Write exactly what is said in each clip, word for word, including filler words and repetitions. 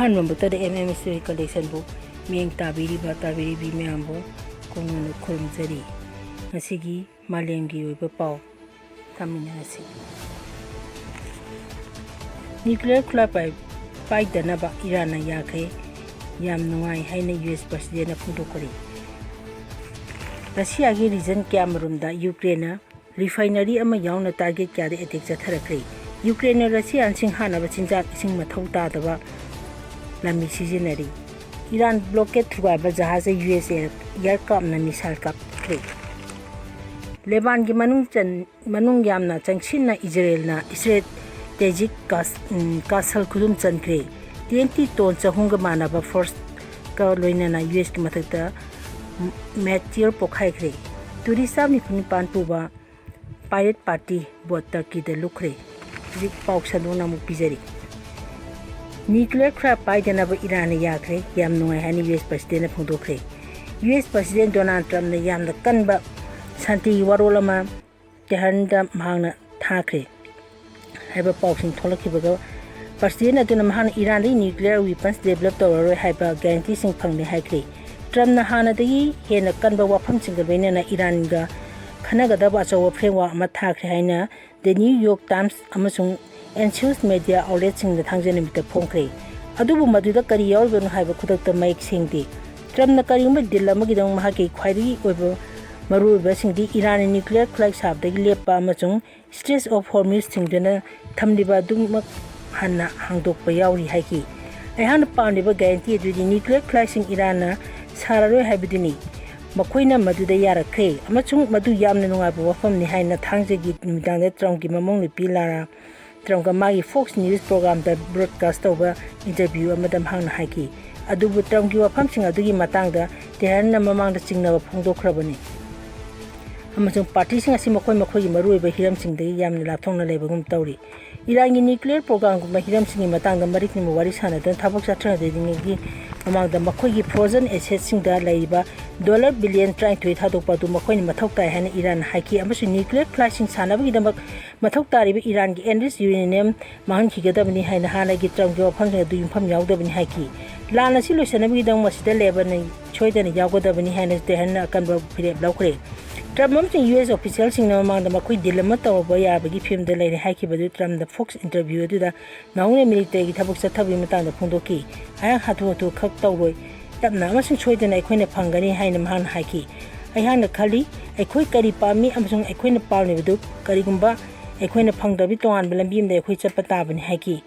ꯑꯍꯥꯟꯕꯃꯛꯇꯗ M M S ꯍꯣꯏ collectionꯕꯨ ꯃꯤꯠꯌꯦꯡ ꯇꯥꯕꯤꯔꯤꯕ ꯇꯥꯕꯤꯔꯤꯕꯤ ꯃꯌꯥꯝꯕꯨ ꯀꯣꯡꯅꯣꯟꯅ ꯈꯨꯔꯨꯝꯖꯔꯤ꯫ ꯉꯁꯤꯒꯤ ꯃꯥꯂꯦꯝꯒꯤ ꯑꯣꯏꯕ ꯄꯥꯎ ꯇꯥꯃꯤꯟꯅꯔꯁꯤ꯫ Nuclear ꯈꯨꯠꯂꯥꯏ ꯄꯥꯏ-, ꯄꯥꯏꯗꯅꯕ ꯏꯔꯥꯟꯅ ꯌꯥꯈ꯭ꯔꯦ꯫ ꯌꯥꯝ ꯅꯨꯡꯉꯥꯏ ꯍꯥꯏꯅ U S Presidentꯅ ꯐꯣꯡꯗꯣꯛꯈ꯭ꯔꯦ꯫ ꯔꯁꯤꯌꯥꯒꯤ region ꯀꯌꯥꯃꯔꯨꯝꯗ ꯌꯨꯀ꯭ꯔꯦꯟꯅ refinery ꯑꯃ ꯌꯥꯎꯅ target ꯀꯌꯥꯗ attack ꯆꯠꯊꯔꯛꯈ꯭ꯔꯦ꯫ ꯌꯨꯀ꯭ꯔꯦꯟꯅ ꯔꯁꯤꯌꯥꯟꯁꯤꯡ ꯍꯥꯠꯅꯕ ꯆꯤꯟꯖꯥꯛ ꯏꯁꯤꯡ ꯃꯊꯧ ꯇꯥꯗꯕ ꯂꯥꯟꯃꯤ ꯁꯤꯖꯤꯟꯅꯔꯤ꯫ ꯏꯔꯥꯟ blockade ꯊꯨꯒꯥꯏꯕ ꯖꯍꯥꯖ U S air, aircraftꯅ missile ꯀꯥꯞꯈ꯭ꯔꯦ꯫ ꯂꯦꯕꯥꯟꯒꯤ ꯃꯅꯨꯡ ꯆꯟ-, ꯃꯅꯨꯡ ꯌꯥꯝꯅ ꯆꯪꯁꯤꯟꯅ ꯏꯖꯔꯦꯜꯅ strategic ꯀꯥꯁ-, ꯎꯝ, castle ꯈꯨꯗꯨꯝ ꯆꯟꯈ꯭ꯔꯦ꯫ Twenty ton ꯆꯍꯨꯝꯒ ꯃꯥꯟꯅꯕ forceꯀ ꯂꯣꯏꯅꯅ U S ꯀꯤ ꯃꯊꯛꯇ ꯃꯦꯇꯤꯌꯔ ꯄꯣꯈꯥꯏꯈ꯭ꯔꯦ꯫ Tourist ꯆꯥꯝ ꯅꯤꯐꯨ ꯅꯤꯄꯥꯟ ꯄꯨꯕ pirate party boat Turkeyꯗ ꯂꯨꯞꯈ꯭ꯔꯦ꯫ ꯍꯧꯖꯤꯛ ꯄꯥꯎ ꯁꯟꯗꯣꯛꯅ ꯑꯃꯨꯛ ꯄꯤꯖꯔꯤ꯫ Nuclear ꯈꯨꯠꯂꯥꯏ ꯄꯥꯏꯗꯅꯕ ꯏꯔꯥꯟꯅ ꯌꯥꯈ꯭ꯔꯦ, ꯌꯥꯝ ꯅꯨꯡꯉꯥꯏ ꯍꯥꯏꯅ U S Presidentꯅ ꯐꯣꯡꯗꯣꯛꯈ꯭ꯔꯦ꯫ U S President Donald Trumpꯅ ꯌꯥꯝꯅ ꯀꯟꯕ ꯁꯥꯟꯇꯤꯒꯤ ꯋꯥꯔꯣꯜ ꯑꯃ ꯇꯦꯍꯔꯥꯟꯗ ꯃꯍꯥꯛꯅ ꯊꯥꯈ꯭ꯔꯦ ꯍꯥꯏꯕ ꯄꯥꯎꯁꯤꯡ ꯊꯣꯛꯂꯛꯈꯤꯕꯒ President ꯑꯗꯨꯅ ꯃꯍꯥꯛꯅ ꯏꯔꯥꯟꯗꯒꯤ nuclear weapons develop ꯇꯧꯔꯔꯣꯏ ꯍꯥꯏꯕ guaranteeꯁꯤꯡ ꯐꯪꯂꯦ ꯍꯥꯏꯈ꯭ꯔꯦ꯫ Trumpꯅ ꯍꯥꯟꯅꯗꯒꯤ ꯍꯦꯟꯅ ꯀꯟꯕ ꯋꯥꯐꯝꯁꯤꯡꯒ ꯂꯣꯏꯅꯅ ꯏꯔꯥꯟꯒ ꯈꯟꯅꯒꯗꯕ ꯑꯆꯧꯕ framework ꯑꯃ ꯊꯥꯈ꯭ꯔꯦ ꯍꯥꯏꯅ The New York Times ꯑꯃꯁꯨꯡ Axios media outletꯁꯤꯡꯗ ꯊꯥꯡꯖ ꯅꯨꯃꯤꯠꯇ ꯐꯣꯡꯈ꯭ꯔꯦ꯫ ꯑꯗꯨꯕꯨ ꯃꯗꯨꯗ ꯀꯔꯤ ꯌꯥꯎꯔꯤꯕꯅꯣ ꯍꯥꯏꯕ ꯈꯨꯗꯛꯇ ꯃꯌꯦꯛ ꯁꯦꯡꯗꯦ꯫ Trumpꯅ ꯀꯔꯤꯒꯨꯝꯕ deal ꯑꯃꯒꯤꯗꯃꯛ ꯃꯍꯥꯛꯀꯤ ꯈ꯭ꯋꯥꯏꯗꯒꯤ ꯑꯣꯏꯕ ꯃꯔꯨꯑꯣꯏꯕꯁꯤꯡꯗꯤ ꯏꯔꯥꯟꯅ nuclear ꯈꯨꯠꯂꯥꯏ ꯁꯥꯕꯗꯒꯤ ꯂꯦꯞꯄ ꯑꯃꯁꯨꯡ Strait of Hormuz ꯊꯤꯡꯗꯨꯅ ꯊꯝꯂꯤꯕ ꯑꯗꯨꯃꯛ ꯍꯟꯅ ꯍꯥꯡꯗꯣꯛꯄ ꯌꯥꯎꯔꯤ ꯍꯥꯏꯈꯤ꯫ ꯑꯩꯍꯥꯛꯅ ꯄꯥꯝꯂꯤꯕ guarantee ꯑꯗꯨꯗꯤ nuclear ꯈꯨꯠꯂꯥꯏꯁꯤꯡ ꯏꯔꯥꯟꯅ ꯁꯥꯔꯔꯣꯏ ꯍꯥꯏꯕꯗꯨꯅꯤ꯫ ꯃꯈꯣꯏꯅ ꯃꯗꯨꯗ ꯌꯥꯔꯛꯈ꯭ꯔꯦ ꯑꯃꯁꯨꯡ ꯃꯗꯨ ꯌꯥꯝꯅ ꯅꯨꯡꯉꯥꯏꯕ ꯋꯥꯐꯝꯅꯤ ꯍꯥꯏꯅ ꯊꯥꯡꯖꯒꯤ ꯅꯨꯃꯤꯗꯥꯡꯗ Trumpꯀꯤ ꯃꯃꯧ ꯅꯨꯄꯤ Lara Trumpꯀ ꯃꯥꯒꯤ Fox News programꯗ broadcast ꯇꯧꯕ interview ꯑꯃꯗ ꯃꯍꯥꯛꯅ ꯍꯥꯏꯈꯤ꯫ ꯑꯗꯨꯕꯨ Trumpꯀꯤ ꯋꯥꯐꯝꯁꯤꯡ ꯑꯗꯨꯒꯤ ꯃꯇꯥꯡꯗ ꯇꯦꯍꯔꯥꯟꯅ ꯃꯃꯥꯡꯗ ꯆꯤꯡꯅꯕ ꯐꯣꯡꯗꯣꯛꯈ꯭ꯔꯕꯅꯤ꯫ ꯑꯃꯁꯨꯡ ꯄꯥꯔꯇꯤꯁꯤꯡ ꯑꯁꯤ ꯃꯈꯣꯏ ꯃꯈꯣꯏꯒꯤ ꯃꯔꯨꯑꯣꯏꯕ ꯍꯤꯔꯝꯁꯤꯡꯗꯒꯤ ꯌꯥꯝꯅ ꯂꯥꯞꯊꯣꯛꯅ ꯂꯩꯕꯒꯨꯝ ꯇꯧꯔꯤ꯫ ꯏꯔꯥꯟꯒꯤ ꯅ꯭ꯌꯨꯀ꯭ꯂꯤꯌꯔ ꯄ꯭ꯔꯣꯒ꯭ꯔꯥꯝꯒꯨꯝꯕ ꯍꯤꯔꯝꯁꯤꯡꯒꯤ ꯃꯇꯥꯡꯗ ꯃꯔꯤꯛ ꯅꯤꯕ ꯋꯥꯔꯤ ꯁꯥꯟꯅꯗꯨꯅ ꯊꯕꯛ ꯆꯠꯊꯗ꯭ꯔꯤꯉꯩꯒꯤ ꯃꯃꯥꯡꯗ ꯃꯈꯣꯏꯒꯤ ꯐ꯭ꯔꯣꯖꯟ ꯑꯦꯁꯦꯠꯁꯤꯡꯗ ꯂꯩꯔꯤꯕ ꯗꯣꯂꯔ ꯕꯤꯂꯤꯌꯟ ꯇꯔꯥꯅꯤꯊꯣꯏ ꯊꯥꯗꯣꯛꯄ ꯑꯗꯨ ꯃꯈꯣꯏꯅ ꯃꯊꯧ ꯇꯥꯏ ꯍꯥꯏꯅ ꯏꯔꯥꯟꯅ ꯍꯥꯏꯈꯤ ꯑꯃꯁꯨꯡ ꯅ꯭ꯌꯨꯀ꯭ꯂꯤꯌꯔ ꯐ꯭ꯂꯥꯏꯠꯁꯤꯡ ꯁꯥꯟꯅꯕꯒꯤꯗꯃꯛ ꯃꯊꯧ ꯇꯥꯔꯤꯕ ꯏꯔꯥꯟꯒꯤ ꯑꯦꯟꯔꯤꯆ ꯌꯨꯔꯦꯅꯤꯌꯝ ꯃꯥꯡꯍꯟꯈꯤꯒꯗꯕꯅꯤ ꯍꯥꯏꯅ ꯍꯥꯟꯅꯒꯤ ꯇ꯭ꯔꯝꯞꯀꯤ ꯋꯥꯐꯝꯁꯤꯡ ꯑꯗꯨ ꯌꯨꯝꯐꯝ ꯌꯥꯎꯗꯕꯅꯤ ꯍꯥꯏꯈꯤ꯫ ꯂꯥꯟ ꯑꯁꯤ ꯂꯣꯏꯁꯤꯟꯅꯕꯒꯤꯗꯃꯛ ꯃꯁꯤꯗ ꯂꯦꯕꯔꯅ ꯁꯣꯏꯗꯅ ꯌꯥꯎꯒꯗꯕꯅꯤ ꯍꯥꯏꯅ ꯇꯦꯍꯔꯟꯅ ꯑꯀꯟꯕ ꯐꯤꯔꯦꯞ ꯂꯧꯈ꯭ꯔꯦ꯫ ꯇ꯭ꯔꯝꯞ ꯑꯃꯁꯨꯡ ꯌꯨ ꯑꯦꯁ ꯑꯣꯐꯤꯁꯤꯌꯦꯜꯁꯤꯡꯅ ꯃꯃꯥꯡꯗ ꯃꯈꯣꯏ ꯗꯤꯜ ꯑꯃ ꯇꯧꯕ ꯌꯥꯕꯒꯤ ꯐꯤꯕꯝꯗ ꯂꯩꯔꯦ ꯍꯥꯏꯈꯤꯕꯗꯨ ꯇ꯭ꯔꯝꯞꯅ ꯐꯣꯛꯁ ꯏꯟꯇꯔꯚ꯭ꯌꯨ ꯑꯗꯨꯗ ꯅꯍꯥꯛꯅ ꯃꯤꯂꯤꯇꯔꯤꯒꯤ ꯊꯕꯛ ꯆꯠꯊꯕꯒꯤ ꯃꯇꯥꯡꯗ ꯐꯣꯡꯗꯣꯛꯈꯤ꯫ ꯑꯩꯍꯥꯛ ꯍꯥꯊꯨ ꯍꯥꯊꯨ ꯈꯛ ꯇꯧꯔꯣꯏ, ꯇꯞꯅ ꯑꯃꯁꯨꯡ ꯁꯣꯏꯗꯅ ꯑꯩꯈꯣꯏꯅ ꯐꯪꯒꯅꯤ ꯍꯥꯏꯅ ꯃꯍꯥꯛꯅ ꯍꯥꯏꯈꯤ꯫ ꯑꯩꯍꯥꯛꯅ ꯈꯜꯂꯤ, ꯑꯩꯈꯣꯏ ꯀꯔꯤ ꯄꯥꯝꯃꯤ ꯑꯃꯁꯨꯡ ꯑꯩꯈꯣꯏꯅ ꯄꯥꯝꯂꯤꯕꯗꯨ ꯀꯔꯤꯒꯨꯝꯕ ꯑꯩꯈꯣꯏꯅ ꯐꯪꯗ꯭ꯔꯕꯗꯤ ꯇꯣꯉꯥꯟꯕ ꯂꯝꯕꯤ ꯑꯃꯗ ꯑꯩꯈꯣꯏ ꯆꯠꯄ ꯇꯥꯕꯅꯤ ꯍꯥꯏꯈꯤ꯫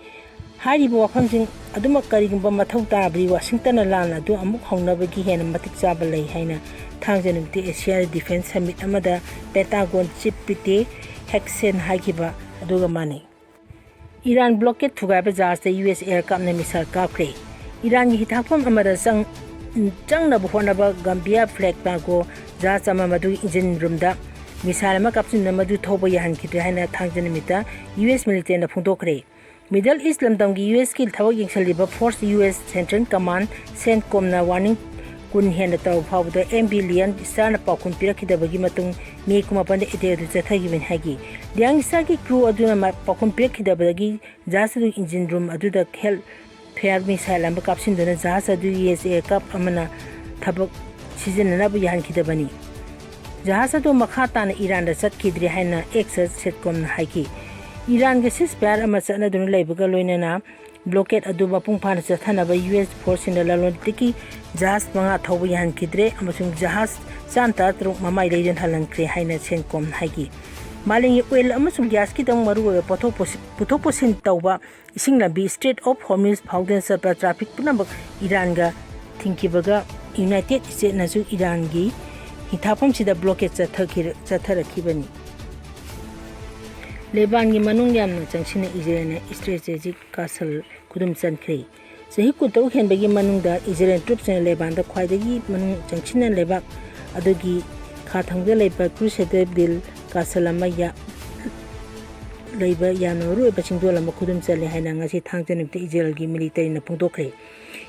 ꯍꯥꯏꯔꯤꯕ ꯋꯥꯐꯝꯁꯤꯡ ꯑꯗꯨꯃꯛ ꯀꯔꯤꯒꯨꯝꯕ ꯃꯊꯧ ꯇꯥꯔꯕꯗꯤ ꯋꯥꯁꯤꯡꯇꯟꯅ ꯂꯥꯟ ꯑꯗꯨ ꯑꯃꯨꯛ ꯍꯧꯅꯕꯒꯤ ꯍꯦꯟꯅ ꯃꯇꯤꯛ ꯆꯥꯕ ꯂꯩ ꯍꯥꯏꯅ ꯊꯥꯡꯖ ꯅꯨꯃꯤꯠꯇ ꯑꯦꯁꯤꯌꯥ ꯗꯤꯐꯦꯟꯁ ꯁꯃꯤꯠ ꯑꯃꯗ ꯄꯦꯟꯇꯥꯒꯣꯟ ꯆꯤꯞ ꯄꯤꯇꯦ ꯍꯦꯛꯁꯦꯟ ꯍꯥꯏꯈꯤꯕ ꯑꯗꯨꯒ ꯃꯥꯟꯅꯩ꯫ ꯏꯔꯥꯟ ꯕ꯭ꯂꯣꯀꯦꯠ ꯊꯨꯒꯥꯏꯕ ꯖꯍꯥꯖꯇ ꯌꯨ ꯑꯦꯁ ꯑꯦꯌꯔ ꯀꯥꯞꯅ ꯃꯤꯁꯥꯏꯜ ꯀꯥꯞꯈ꯭ꯔꯦ꯫ ꯏꯔꯥꯟꯒꯤ ꯍꯤꯊꯥꯡꯐꯝ ꯑꯃꯗ ꯆꯪ-, ꯆꯪꯅꯕ ꯍꯣꯠꯅꯕ ꯒꯝꯕꯤꯌꯥ ꯐ꯭ꯂꯦꯛ ꯀꯥꯔꯒꯣ ꯖꯍꯥꯖ ꯑꯃ ꯃꯗꯨꯒꯤ ꯏꯟꯖꯤꯟ ꯔꯨꯝꯗ ꯃꯤꯁꯥꯏꯜ ꯑꯃ ꯀꯥꯞꯁꯤꯟꯗꯨꯅ ꯃꯗꯨ ꯊꯧꯕ ꯌꯥꯍꯟꯈꯤꯗ꯭ꯔꯦ ꯍꯥꯏꯅ ꯊꯥꯡꯖ ꯅꯨꯃꯤꯠꯇ ꯌꯨ ꯑꯦꯁ ꯃꯤꯂꯤꯇꯦꯟꯅ ꯐꯣꯡꯗꯣꯛꯈ꯭ꯔꯦ꯫ ꯃꯤꯗꯜ ꯏꯁ ꯂꯝꯗꯝꯒꯤ ꯌꯨ ꯑꯦꯁꯀꯤ ꯊꯕꯛ ꯌꯦꯡꯁꯤꯜꯂꯤꯕ force U S central command, ꯁꯦꯟꯀꯣꯝꯅ ꯋꯥꯔꯅꯤꯡ ꯀꯨꯟ ꯍꯦꯟꯅ ꯇꯧꯔꯕ ꯐꯥꯎꯕꯗ ꯑꯦꯝ ꯕꯤ ꯂꯤꯌꯟ ꯏꯁꯇꯥꯔꯅ ꯄꯥꯎꯈꯨꯝ ꯄꯤꯔꯛꯈꯤꯗꯕꯒꯤ ꯃꯇꯨꯡ ꯃꯦ ꯀꯨꯟꯃꯥꯄꯟꯗ ꯑꯦꯇꯦꯛ ꯑꯗꯨ ꯆꯠꯊꯈꯤꯕꯅꯤ ꯍꯥꯏꯈꯤ꯫ ꯂꯤꯌꯥꯡ ꯏꯁꯇꯥꯔꯒꯤ ꯀ꯭ꯔꯨ ꯑꯗꯨꯅ ꯃ-, ꯄꯥꯎꯈꯨꯝ ꯄꯤꯔꯛꯈꯤꯗꯕꯗꯒꯤ ꯖꯍꯥꯖ ꯑꯗꯨꯒꯤ ꯏꯟꯖꯤꯟ ꯔꯨꯝ ꯑꯗꯨꯗ ꯍꯦꯜ ꯐꯦꯌꯔ ꯃꯤꯁꯥꯏꯜ ꯑꯃ ꯀꯥꯞꯁꯤꯟꯗꯨꯅ ꯖꯍꯥꯖ ꯑꯗꯨ ꯌꯨ ꯑꯦꯁ ꯑꯦꯌꯔꯀ꯭ꯔꯥꯐ ꯑꯃꯅ ꯊꯕꯛ ꯁꯤꯖꯤꯟꯅꯅꯕ ꯌꯥꯍꯟꯈꯤꯗꯕꯅꯤ꯫ ꯖꯍꯥꯖ ꯑꯗꯨ ꯃꯈꯥ ꯇꯥꯅ ꯏꯔꯥꯟꯗ ꯆꯠꯈꯤꯗ꯭ꯔꯦ ꯍꯥꯏꯅ ꯑꯦꯛꯁ ꯁꯦꯠꯀꯣꯝꯅ ꯍꯥꯏꯈꯤ꯫ ꯏꯔꯥꯟꯒ ꯁꯤꯁ ꯐꯥꯌꯔ ꯑꯃ ꯆꯠꯅꯗꯨꯅ ꯂꯩꯕꯒ ꯂꯣꯏꯅꯅ ꯕ꯭ꯂꯣꯀꯦꯠ ꯑꯗꯨ ꯃꯄꯨꯡ ꯐꯥꯅ ꯆꯠꯊꯅꯕ ꯌꯨ ꯑꯦꯁ ꯐꯣꯔꯁꯁꯤꯡꯅ ꯂꯂꯣꯟ ꯏꯇꯤꯛꯀꯤ ꯖꯍꯥꯖ ꯃꯉꯥ ꯊꯧꯕ ꯌꯥꯍꯟꯈꯤꯗ꯭ꯔꯦ ꯑꯃꯁꯨꯡ ꯖꯍꯥꯖ ꯆꯥꯝ ꯇꯔꯥꯇꯔꯨꯛ ꯃꯃꯥꯏ ꯂꯩꯗꯨꯅ ꯍꯜꯍꯟꯈ꯭ꯔꯦ ꯍꯥꯏꯅ ꯁꯦꯟꯀꯣꯝꯅ ꯍꯥꯏꯈꯤ꯫ ꯃꯥꯂꯦꯝꯒꯤ ꯑꯣꯏꯜ ꯑꯃꯁꯨꯡ ꯒ꯭ꯌꯥꯁꯀꯤꯗꯃꯛ ꯃꯔꯨꯑꯣꯏꯕ ꯄꯣꯠꯊꯣꯛ ꯄꯨꯁꯤ-, ꯄꯨꯊꯣꯛ ꯄꯨꯁꯤꯟ ꯇꯧꯕ ꯏꯁꯤꯡ ꯂꯝꯕꯤ ꯏꯁꯇ꯭ꯔꯦꯠ ꯑꯣꯐ ꯍꯣꯔꯃꯨꯖ ꯐꯥꯎꯗꯨꯅ ꯆꯠꯄ ꯇ꯭ꯔꯥꯐꯤꯛ ꯄꯨꯝꯅꯃꯛ ꯏꯔꯥꯟꯒ ꯊꯤꯡꯈꯤꯕꯒ ꯌꯨꯅꯥꯏꯇꯦꯠ ꯏꯁꯇꯦꯠꯅꯁꯨ ꯏꯔꯥꯟꯒꯤ ꯍꯤꯊꯥꯡꯐꯝꯁꯤꯗ ꯕ꯭ꯂꯣꯀꯦꯠ ꯆꯠꯊꯈꯤ-, ꯆꯠꯊꯔꯛꯈꯤꯕꯅꯤ꯫ ꯂꯦꯕꯥꯟꯒꯤ ꯃꯅꯨꯡ ꯌꯥꯝꯅ ꯆꯪꯁꯤꯟꯅ ꯏꯖꯔꯦꯜꯅ ꯏꯁꯇ꯭ꯔꯦꯇꯦꯖꯤꯛ ꯀꯥꯁꯜ ꯈꯨꯗꯨꯝ ꯆꯟꯈ꯭ꯔꯦ꯫ ꯆꯍꯤ ꯀꯨꯟꯇꯔꯨꯛ ꯍꯦꯟꯕꯒꯤ ꯃꯅꯨꯡꯗ ꯏꯖꯔꯦꯜ ꯇ꯭ꯔꯨꯞꯁꯤꯡꯅ ꯂꯦꯕꯥꯟꯗ ꯈ꯭ꯋꯥꯏꯗꯒꯤ ꯃꯅꯨꯡ ꯆꯪꯁꯤꯟꯅ ꯂꯩꯕꯥꯛ ꯑꯗꯨꯒꯤ ꯈꯥ ꯊꯪꯕꯗ ꯂꯩꯕ ꯀ꯭ꯔꯨꯁꯦꯗꯔ ꯗꯤꯜ ꯀꯥꯁꯜ ꯑꯃ ꯌꯥ-, ꯂꯩꯕ ꯌꯥꯝꯅ ꯃꯔꯨꯑꯣꯏꯕ ꯆꯤꯡꯗꯣꯜ ꯑꯃ ꯈꯨꯗꯨꯝ ꯆꯜꯂꯤ ꯍꯥꯏꯅ ꯉꯁꯤ ꯊꯥꯡꯖ ꯅꯨꯃꯤꯠꯇ ꯏꯖꯔꯦꯜꯒꯤ ꯃꯤꯂꯤꯇꯔꯤꯅ ꯐꯣꯡꯗꯣꯛꯈ꯭ꯔꯦ꯫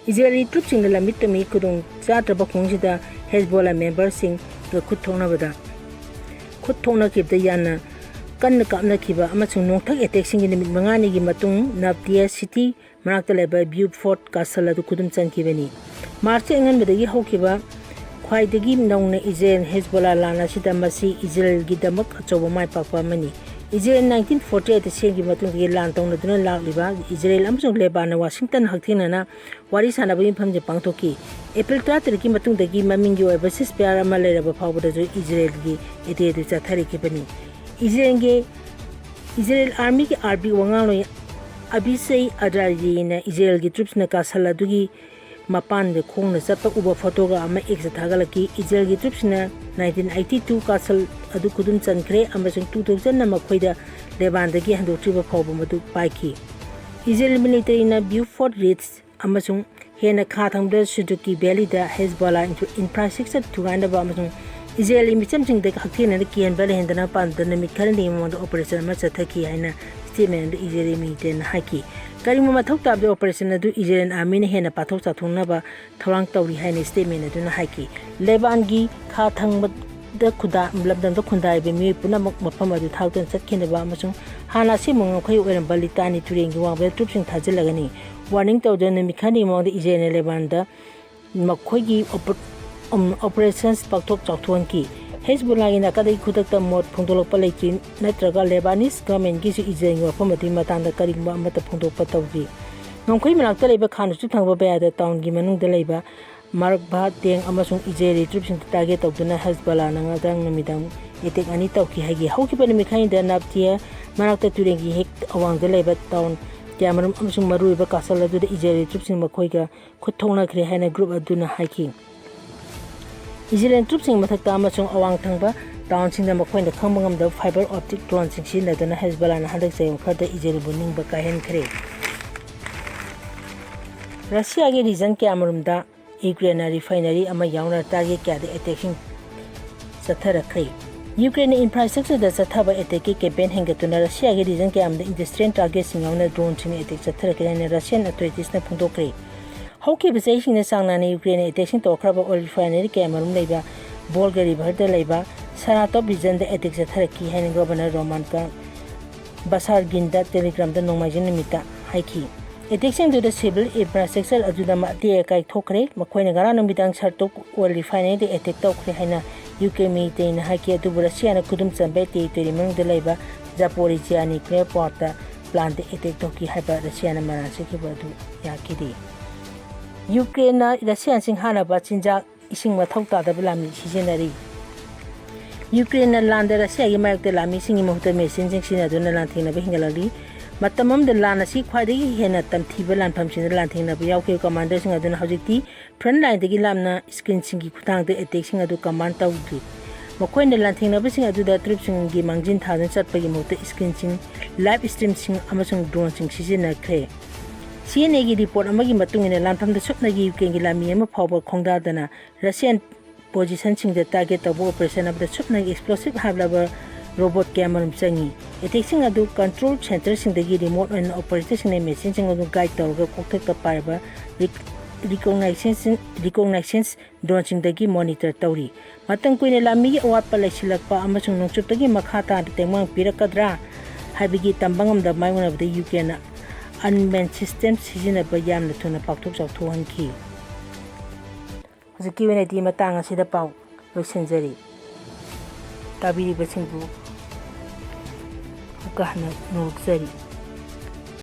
ꯏꯖꯔꯦꯜꯒꯤ ꯇ꯭ꯔꯨꯞꯁꯤꯡꯅ ꯂꯝꯃꯤꯠꯇ ꯃꯤ ꯈꯨꯗꯣꯡ ꯆꯥꯗ꯭ꯔꯕ ꯈꯨꯡꯒꯪꯁꯤꯗ ꯍꯦꯖꯕꯣꯂꯥ ꯃꯦꯝꯕꯔꯁꯤꯡꯒ ꯈꯨꯠ ꯊꯣꯛꯅꯕꯗ, ꯈꯨꯠ ꯊꯣꯛꯅꯈꯤꯕꯗ ꯌꯥꯝꯅ ꯀꯟꯅ ꯀꯥꯞꯅꯈꯤꯕ ꯑꯃꯁꯨꯡ ꯅꯣꯡꯊꯛ ꯑꯦꯇꯦꯛꯁꯤꯡꯒꯤ ꯅꯨꯃꯤꯠ ꯃꯉꯥꯅꯤꯒꯤ ꯃꯇꯨꯡ ꯅꯥꯞꯇꯤꯌꯥ ꯁꯤꯇꯤ ꯃꯅꯥꯛꯇ ꯂꯩꯕ ꯕ꯭ꯌꯨꯐꯣꯔꯠ ꯀꯥꯁꯜ ꯑꯗꯨ ꯈꯨꯗꯨꯝ ꯆꯟꯈꯤꯕꯅꯤ꯫ ꯃꯥꯔꯆꯀꯤ ꯑꯉꯟꯕꯗꯒꯤ ꯍꯧꯈꯤꯕ ꯈ꯭ꯋꯥꯏꯗꯒꯤ ꯅꯧꯅ ꯏꯖꯔꯦꯜ ꯍꯦꯖꯕꯣꯂꯥ ꯂꯥꯟ ꯑꯁꯤꯗ ꯃꯁꯤ ꯏꯖꯔꯦꯜꯒꯤꯗꯃꯛ ꯑꯆꯧꯕ ꯃꯥꯏ ꯄꯥꯛꯄ ꯑꯃꯅꯤ꯫ ꯏꯖꯔꯦꯜ ꯅꯥꯏꯟꯇꯤꯟ ꯐꯣꯔꯇꯤ ꯑꯩꯠꯇ ꯁꯦꯝꯈꯤꯕ ꯃꯇꯨꯡꯗꯒꯤ ꯂꯥꯟ ꯇꯧꯅꯗꯨꯅ ꯂꯥꯛꯂꯤꯕ ꯏꯖꯔꯦꯜ ꯑꯃꯁꯨꯡ ꯂꯦꯕꯥꯟꯅ ꯋꯥꯁꯤꯡꯇꯟ ꯍꯛꯊꯦꯡꯅꯅ ꯋꯥꯔꯤ ꯁꯥꯟꯅꯕꯒꯤ ꯃꯐꯝꯁꯤꯡ ꯄꯥꯡꯊꯣꯛꯈꯤ꯫ ꯑꯦꯄ꯭ꯔꯤꯜ ꯇꯔꯥꯇꯔꯦꯠꯀꯤ ꯃꯇꯨꯡꯗꯒꯤ ꯃꯃꯤꯡꯒꯤ ꯑꯣꯏꯕ ceasefire ꯑꯃ ꯂꯩꯔꯕ ꯐꯥꯎꯕꯗꯁꯨ ꯏꯖꯔꯦꯜꯒꯤ ꯑꯦꯇꯦꯛ ꯑꯗꯨ ꯆꯠꯊꯔꯛꯈꯤꯕꯅꯤ꯫ ꯏꯖꯔꯦꯜꯒꯤ, ꯏꯖꯔꯦꯜ ꯑꯥꯔꯃꯤꯒꯤ ꯑꯥꯔꯕꯤ ꯋꯥꯉꯥꯡꯂꯣꯏ ꯑꯕꯤꯁꯩ ꯑꯗ꯭ꯔꯥꯖꯤꯅ ꯏꯖꯔꯦꯜꯒꯤ ꯇ꯭ꯔꯨꯞꯁꯤꯡꯅ ꯀꯥꯁꯜ ꯑꯗꯨꯒꯤ ꯃꯄꯥꯟꯗ ꯈꯣꯡꯅ ꯆꯠꯄ ꯎꯕ ꯐꯣꯇꯣꯒ ꯑꯃ X ꯇ ꯊꯥꯒꯠꯂꯛꯈꯤ꯫ ꯏꯖꯔꯦꯜꯒꯤ ꯇ꯭ꯔꯨꯞꯁꯤꯡꯅ ꯅꯥꯏꯟꯇꯤꯟ ꯑꯩꯠꯇꯤ ꯇꯨ ꯀꯥꯁꯜ ꯑꯗꯨ ꯈꯨꯗꯨꯝ ꯆꯟꯈ꯭ꯔꯦ ꯑꯃꯁꯨꯡ ꯇꯨ ꯊꯥꯎꯖꯟꯅ ꯃꯈꯣꯏꯗ ꯂꯦꯕꯥꯟꯗꯒꯤ ꯍꯟꯗꯣꯛꯇ꯭ꯔꯤꯕ ꯐꯥꯎꯕ ꯃꯗꯨ ꯄꯥꯏꯈꯤ꯫ ꯏꯖꯔꯦꯜ ꯃꯤꯂꯤꯇꯔꯤꯅ ꯕ꯭ꯌꯨꯐꯣꯔꯠ ꯔꯤꯗꯁ ꯑꯃꯁꯨꯡ ꯍꯦꯟꯅ ꯈꯥ ꯊꯪꯕꯗ ꯁꯨꯗꯨꯀꯤ ꯚꯦꯂꯤꯗ ꯍꯦꯖꯕꯣꯂꯥ ꯏꯟꯐ꯭ꯔꯥ-, ꯏꯟꯐ꯭ꯔꯥꯁ꯭ꯇ꯭ꯔꯛꯆꯔ ꯊꯨꯒꯥꯏꯅꯕ ꯑꯃꯁꯨꯡ ꯏꯖꯔꯦꯜꯒꯤ ꯃꯤꯆꯝꯁꯤꯡꯗ ꯍꯛꯊꯦꯡꯅꯅ ꯀꯤꯍꯟꯕ ꯂꯩꯍꯟꯗꯅꯕ ꯄꯥꯟꯗꯝꯗ ꯅꯨꯃꯤꯠ ꯈꯔꯅꯤꯒꯤ ꯃꯃꯥꯡꯗ ꯑꯣꯄꯔꯦꯁꯟ ꯑꯃ ꯆꯠꯊꯈꯤ ꯍꯥꯏꯅ ꯁ꯭ꯇꯦꯠꯃꯦꯟ ꯑꯗꯨ ꯏꯖꯔꯦꯜ ꯃꯤꯂꯤꯇꯔꯤꯅ ꯍꯥꯏꯈꯤ꯫ ꯀꯔꯤꯒꯨꯝꯕ ꯃꯊꯧ ꯇꯥꯕꯗ ꯑꯣꯄꯔꯦꯁꯟ ꯑꯗꯨ ꯏꯖꯔꯦꯜ ꯑꯥꯔꯃꯤꯅ ꯍꯦꯟꯅ ꯄꯥꯛꯊꯣꯛ ꯆꯥꯎꯊꯣꯛꯅꯕ ꯊꯧꯔꯥꯡ ꯇꯧꯔꯤ ꯍꯥꯏꯅ ꯁ꯭ꯇꯦꯠꯃꯦꯟ ꯑꯗꯨꯅ ꯍꯥꯏꯈꯤ꯫ ꯂꯦꯕꯥꯟꯒꯤ ꯈꯥ ꯊꯪꯕꯗ ꯈꯨꯟꯗꯥ-, ꯂꯝꯗꯝꯗ ꯈꯨꯟꯗꯥꯔꯤꯕ ꯃꯤꯑꯣꯏ ꯄꯨꯝꯅꯃꯛ ꯃꯐꯝ ꯑꯗꯨ ꯊꯥꯗꯣꯛꯇꯨꯅ ꯆꯠꯈꯤꯅꯕ ꯑꯃꯁꯨꯡ ꯍꯥꯟꯅ ꯑꯁꯦꯡꯕ ꯉꯝꯈꯩ ꯑꯣꯏꯔꯝꯕ ꯂꯤꯇꯥꯅꯤ ꯇꯨꯔꯦꯜꯒꯤ ꯋꯥꯡꯃꯗ ꯇ꯭ꯔꯨꯞꯁꯤꯡ ꯊꯥꯖꯤꯜꯂꯒꯅꯤ꯫ ꯋꯥꯔꯅꯤꯡ ꯇꯧꯗꯨꯅ ꯅꯨꯃꯤꯠ ꯈꯔꯅꯤꯒꯤ ꯃꯃꯥꯡꯗ ꯏꯖꯔꯦꯜꯅ ꯂꯦꯕꯥꯟꯗ ꯃꯈꯣꯏꯒꯤ ꯑꯣꯄ-, ꯎꯝ, ꯑꯣꯄꯔꯦꯁꯟꯁ ꯄꯥꯛꯊꯣꯛ ꯆꯥꯎꯊꯣꯛꯍꯟꯈꯤ꯫ ꯍꯦꯖꯕꯣꯂꯥꯒꯤ ꯅꯥꯀꯟꯗꯒꯤ ꯈꯨꯗꯛꯇ ꯃꯣꯠ ꯐꯣꯡꯗꯣꯛꯂꯛꯄ ꯂꯩꯈꯤ, ꯅꯠꯇ꯭ꯔꯒ ꯂꯦꯕꯥꯅꯤꯁ ꯒꯚꯔꯟꯃꯦꯟꯠꯀꯤꯁꯨ ꯏꯖꯔꯦꯜꯒꯤ ꯋꯥꯐꯝ ꯑꯗꯨꯒꯤ ꯃꯇꯥꯡꯗ ꯀꯔꯤꯒꯨꯝꯕ ꯑꯃꯠꯇ ꯐꯣꯡꯗꯣꯛꯄ ꯇꯧꯗ꯭ꯔꯤ꯫ ꯉꯝꯈꯩ ꯃꯅꯥꯛꯇ ꯂꯩꯕ ꯈꯥ ꯅꯣꯡꯆꯨꯞ ꯊꯪꯕ ꯕꯌꯥꯗ ꯇꯥꯎꯟꯒꯤ ꯃꯅꯨꯡꯗ ꯂꯩꯕ ꯃꯥꯔꯛꯚꯥ ꯇꯦꯡ ꯑꯃꯁꯨꯡ ꯏꯖꯔꯦꯂꯤ ꯇ꯭ꯔꯨꯞꯁꯤꯡꯗ ꯇꯥꯔꯒꯦꯠ ꯇꯧꯗꯨꯅ ꯍꯦꯖꯕꯣꯂꯥꯅ ꯉꯔꯥꯡ ꯅꯨꯃꯤꯗꯥꯡ ꯑꯦꯇꯦꯛ ꯑꯅꯤ ꯇꯧꯈꯤ ꯍꯥꯏꯈꯤ꯫ ꯍꯧꯈꯤꯕ ꯅꯨꯃꯤꯠ ꯈꯔꯅꯤꯗ ꯅꯥꯞꯇꯤꯌꯥ ꯃꯅꯥꯛꯇ ꯇꯨꯔꯦꯜꯒꯤ ꯍꯦꯛ ꯑꯋꯥꯡꯗ ꯂꯩꯕ ꯇꯥꯎꯟ ꯀꯌꯥꯃꯔꯨꯝ ꯑꯃꯁꯨꯡ ꯃꯔꯨꯑꯣꯏꯕ ꯀꯥꯁꯜ ꯑꯗꯨꯗ ꯏꯖꯔꯦꯂꯤ ꯇ꯭ꯔꯨꯞꯁꯤꯡ ꯃꯈꯣꯏꯒ ꯈꯨꯠ ꯊꯣꯛꯅꯈ꯭ꯔꯦ ꯍꯥꯏꯅ ꯒ꯭ꯔꯨꯞ ꯑꯗꯨꯅ ꯍꯥꯏꯈꯤ꯫ ꯏꯖꯔꯦꯂꯤ ꯇ꯭ꯔꯨꯞꯁꯤꯡ ꯃꯊꯛꯇ ꯑꯃꯁꯨꯡ ꯑꯋꯥꯡ ꯊꯪꯕ ꯇꯥꯎꯟꯁꯤꯡꯗ ꯃꯈꯣꯏꯅ ꯈꯪꯕ ꯉꯝꯗꯕ ꯐꯥꯏꯕꯔ ꯑꯣꯞꯇꯤꯛ ꯗ꯭ꯔꯣꯟꯁꯤꯡ ꯁꯤꯖꯤꯟꯅꯗꯨꯅ ꯍꯦꯖꯕꯣꯂꯥꯅ ꯍꯟꯗꯛ ꯆꯌꯣꯜ ꯈꯔꯗ ꯏꯖꯔꯦꯜꯕꯨ ꯅꯤꯡꯕ ꯀꯥꯏꯍꯟꯈ꯭ꯔꯦ꯫ ꯔꯁꯤꯌꯥꯒꯤ ꯔꯤꯖꯟ ꯀꯌꯥꯃꯔꯨꯝꯗ ꯌꯨꯀ꯭ꯔꯦꯟꯅ ꯔꯤꯐꯥꯏꯅꯔꯤ ꯑꯃ ꯌꯥꯎꯅ ꯇꯥꯔꯒꯦꯠ ꯀꯌꯥꯗ ꯑꯦꯇꯦꯛꯁꯤꯡ ꯆꯠꯊꯔꯛꯈ꯭ꯔꯦ꯫ ꯌꯨꯀ꯭ꯔꯦꯟꯅ ꯏꯟꯐ꯭ꯔꯥꯁ꯭ꯇ꯭ꯔꯛꯆꯔꯗ ꯆꯠꯊꯕ ꯑꯦꯇꯦꯛꯀꯤ ꯀꯦꯝꯄꯦꯟ ꯍꯦꯟꯒꯠꯇꯨꯅ ꯔꯁꯤꯌꯥꯒꯤ ꯔꯤꯖꯟ ꯀꯌꯥ ꯑꯃꯗ ꯏꯟꯗꯁꯇ꯭ꯔꯤꯌꯦꯜ ꯇꯥꯔꯒꯦꯠꯁꯤꯡ ꯌꯥꯎꯅ ꯗ꯭ꯔꯣꯟꯁꯤꯡꯅ ꯑꯦꯇꯦꯛ ꯆꯠꯊꯔꯛꯈ꯭ꯔꯦ ꯍꯥꯏꯅ ꯔꯁꯤꯌꯥꯟ ꯑꯣꯊꯣꯔꯤꯇꯤꯁꯅ ꯐꯣꯡꯗꯣꯛꯈ꯭ꯔꯦ꯫ ꯍꯧꯈꯤꯕ ꯆꯍꯤꯁꯤꯡꯗ ꯆꯥꯡ ꯅꯥꯏꯅ ꯌꯨꯀ꯭ꯔꯦꯟꯅ ꯑꯦꯇꯦꯛꯁꯤꯡ ꯇꯧꯔꯛꯈ꯭ꯔꯕ ꯑꯣꯏꯜ ꯔꯤꯐꯥꯏꯅꯔꯤ ꯀꯌꯥ ꯃꯔꯨꯝ ꯂꯩꯕ ꯕꯣꯜꯒ ꯔꯤꯚꯔꯗ ꯂꯩꯕ ꯁꯥꯔꯥꯇꯣꯞ ꯔꯤꯖꯟꯗ ꯑꯦꯇꯦꯛ ꯆꯠꯊꯔꯛꯈꯤ ꯍꯥꯏꯅ ꯒꯣꯚꯔꯅꯔ ꯔꯣꯃꯥꯟ ꯀ-, ꯕꯁꯥꯔꯒꯤꯟꯗ ꯇꯦꯂꯤꯒ꯭ꯔꯥꯝꯗ ꯅꯣꯡꯃꯥꯏꯖꯤꯡ ꯅꯨꯃꯤꯠꯇ ꯍꯥꯏꯈꯤ꯫ ꯑꯦꯇꯦꯛꯁꯤꯡꯗꯨꯗ ꯁꯤꯚꯤꯜ ꯏꯟꯐ꯭ꯔꯥꯁ꯭ꯇ꯭ꯔꯛꯆꯔ ꯑꯗꯨꯗ ꯑꯇꯦꯛ ꯑꯀꯥꯏ ꯊꯣꯛꯈ꯭ꯔꯦ꯫ ꯃꯈꯣꯏꯅ ꯉꯔꯥꯡ ꯅꯨꯃꯤꯗꯥꯡ ꯁꯥꯔꯇꯣꯞ ꯑꯣꯏꯜ ꯔꯤꯐꯥꯏꯅꯔꯤꯗ ꯑꯦꯇꯦꯛ ꯇꯧꯈ꯭ꯔꯦ ꯍꯥꯏꯅ ꯌꯨꯀ꯭ꯔꯦꯟ ꯃꯤꯂꯤꯇꯔꯤꯅ ꯍꯥꯏꯈꯤ꯫ ꯑꯗꯨꯕꯨ ꯔꯁꯤꯌꯥꯅ ꯈꯨꯗꯨꯝ ꯆꯟꯕ ꯇꯦꯔꯤꯇꯣꯔꯤ ꯃꯅꯨꯡꯗ ꯂꯩꯕ ꯖꯥꯄꯣꯔꯤꯖꯤꯌꯥ ꯅ꯭ꯌꯨꯀ꯭ꯂꯤꯌꯔ ꯄ꯭ꯂꯥꯟꯠꯇ ꯄ꯭ꯂꯥꯟꯠꯇ ꯑꯦꯇꯦꯛ ꯇꯧꯈꯤ ꯍꯥꯏꯕ ꯔꯁꯤꯌꯥꯅ ꯃꯔꯥꯜ ꯁꯤꯈꯤꯕ ꯑꯗꯨ ꯌꯥꯈꯤꯗꯦ꯫ ꯌꯨꯀ꯭ꯔꯦꯟꯅ ꯔꯁꯤꯌꯥꯟꯁꯤꯡ ꯍꯥꯠꯅꯕ ꯆꯤꯟꯖꯥꯛ, ꯏꯁꯤꯡ ꯃꯊꯧ ꯇꯥꯗꯕ ꯂꯥꯟꯃꯤ ꯁꯤꯖꯤꯟꯅꯔꯤ꯫ ꯌꯨꯀ꯭ꯔꯦꯟꯅ ꯂꯥꯟꯗ ꯔꯁꯤꯌꯥꯒꯤ ꯃꯥꯌꯣꯛꯇ ꯂꯥꯟꯃꯤꯁꯤꯡꯒꯤ ꯃꯍꯨꯠꯇ ꯃꯦꯁꯤꯟꯁꯤꯡ ꯁꯤꯖꯤꯟꯅꯗꯨꯅ ꯂꯥꯟꯊꯦꯡꯅꯕ ꯍꯦꯟꯒꯠꯂꯛꯂꯤ꯫ ꯃꯇꯝ ꯑꯃꯗ ꯂꯥꯟ ꯑꯁꯤ ꯈ꯭ꯋꯥꯏꯗꯒꯤ ꯍꯦꯟꯅ ꯇꯝꯊꯤꯕ ꯂꯥꯟꯐꯝꯁꯤꯡꯗ ꯂꯥꯟꯊꯦꯡꯅꯕ ꯌꯥꯎꯈꯤꯕ ꯀꯃꯥꯟꯗꯔꯁꯤꯡ ꯑꯗꯨꯅ ꯍꯧꯖꯤꯛꯇꯤ ꯐ꯭ꯔꯟꯠ ꯂꯥꯏꯟꯗꯒꯤ ꯂꯥꯞꯅ ꯁ꯭ꯀ꯭ꯔꯤꯟꯁꯤꯡꯒꯤ ꯈꯨꯠꯊꯥꯡꯗ ꯑꯦꯇꯦꯛꯁꯤꯡ ꯑꯗꯨ ꯀꯃꯥꯟ ꯇꯧꯗ꯭ꯔꯤ꯫ ꯃꯈꯣꯏꯅ ꯂꯥꯟꯊꯦꯡꯅꯕꯁꯤꯡ ꯑꯗꯨꯗ ꯇ꯭ꯔꯨꯞꯁꯤꯡꯒꯤ ꯃꯥꯡꯖꯤꯟ ꯊꯥꯗꯨꯅ ꯆꯠꯄꯒꯤ ꯃꯍꯨꯠꯇ ꯁ꯭ꯀ꯭ꯔꯤꯟꯁꯤꯡ, ꯂꯥꯏꯚ ꯁ꯭ꯇ꯭ꯔꯤꯝꯁꯤꯡ ꯑꯃꯁꯨꯡ ꯗ꯭ꯔꯣꯟꯁꯤꯡ ꯁꯤꯖꯤꯟꯅꯈ꯭ꯔꯦ꯫ ꯁꯤ ꯑꯦꯟ ꯑꯦꯒꯤ ꯔꯤꯄꯣꯔꯠ ꯑꯃꯒꯤ ꯃꯇꯨꯡ ꯏꯟꯅ, ꯂꯥꯟꯐꯝꯗ ꯁꯨꯞꯅꯒꯤ ꯌꯨꯀ꯭ꯔꯦꯟꯒꯤ ꯂꯥꯟꯃꯤ ꯑꯃ ꯐꯥꯎꯕ ꯈꯣꯡꯗꯥꯗꯅ ꯔꯁꯤꯌꯥꯟ ꯄꯣꯖꯤꯁꯟꯁꯤꯡꯗ ꯇꯥꯔꯒꯦꯠ ꯇꯧꯕ ꯑꯣꯄꯔꯦꯁꯟ ꯑꯃꯗ ꯁꯨꯞꯅꯒꯤ ꯑꯦꯛꯁꯄ꯭ꯂꯣꯁꯤꯚ ꯍꯥꯞꯂꯕ ꯔꯣꯕꯣꯠ ꯀꯌꯥꯃꯔꯨꯝ ꯆꯪꯏ꯫ ꯑꯦꯇꯦꯛꯁꯤꯡ ꯑꯗꯨ ꯀꯟꯇ꯭ꯔꯣꯜ ꯁꯦꯟꯇꯔꯁꯤꯡꯗꯒꯤ ꯔꯤꯃꯣꯠ ꯑꯣꯏꯅ ꯑꯣꯄꯔꯦꯇꯔꯁꯤꯡꯅ ꯃꯦꯁꯤꯟꯁꯤꯡ ꯑꯗꯨ ꯒꯥꯏꯗ ꯇꯧꯔꯒ ꯀꯣꯛꯊꯛꯇ ꯄꯥꯏꯔꯕ ꯔꯤꯛ-, ꯔꯤꯀꯣꯛꯅꯥꯏꯁꯦꯟꯁ-, ꯔꯤꯀꯣꯛꯅꯥꯏꯁꯦꯟꯁ ꯗ꯭ꯔꯣꯟꯁꯤꯡꯗꯒꯤ ꯃꯣꯅꯤꯇꯔ ꯇꯧꯔꯤ꯫ ꯃꯇꯝ ꯀꯨꯏꯅ ꯂꯥꯟꯃꯤꯒꯤ ꯑꯋꯥꯠꯄ ꯂꯩꯁꯤꯜꯂꯛꯄ ꯑꯃꯁꯨꯡ ꯅꯣꯡꯆꯨꯞꯇꯒꯤ ꯃꯈꯥ ꯇꯥꯅ ꯇꯦꯡꯕꯥꯡ ꯄꯤꯔꯛꯀꯗ꯭ꯔꯥ ꯍꯥꯏꯕꯒꯤ ꯇꯝꯕ ꯉꯝꯗꯕ ꯃꯥꯌꯣꯛꯅꯕꯗ ꯌꯨꯀ꯭ꯔꯦꯟꯅ ꯑꯟꯃꯦꯟ ꯁꯤꯁꯇꯦꯝ ꯁꯤꯖꯤꯟꯅꯕ ꯌꯥꯝꯅ ꯊꯨꯅ ꯄꯥꯛꯊꯣꯛ ꯆꯥꯎꯊꯣꯛꯍꯟꯈꯤ꯫ ꯍꯧꯖꯤꯛꯀꯤ ꯑꯣꯏꯅꯗꯤ ꯃꯇꯥꯡ ꯑꯁꯤꯗ ꯄꯥꯎ ꯂꯣꯏꯁꯤꯟꯖꯔꯤ꯫ ꯇꯥꯕꯤꯔꯤꯕꯁꯤꯡꯕꯨ ꯑꯃꯨꯛꯀ ꯍꯟꯅ ꯅꯣꯛꯆꯔꯤ꯫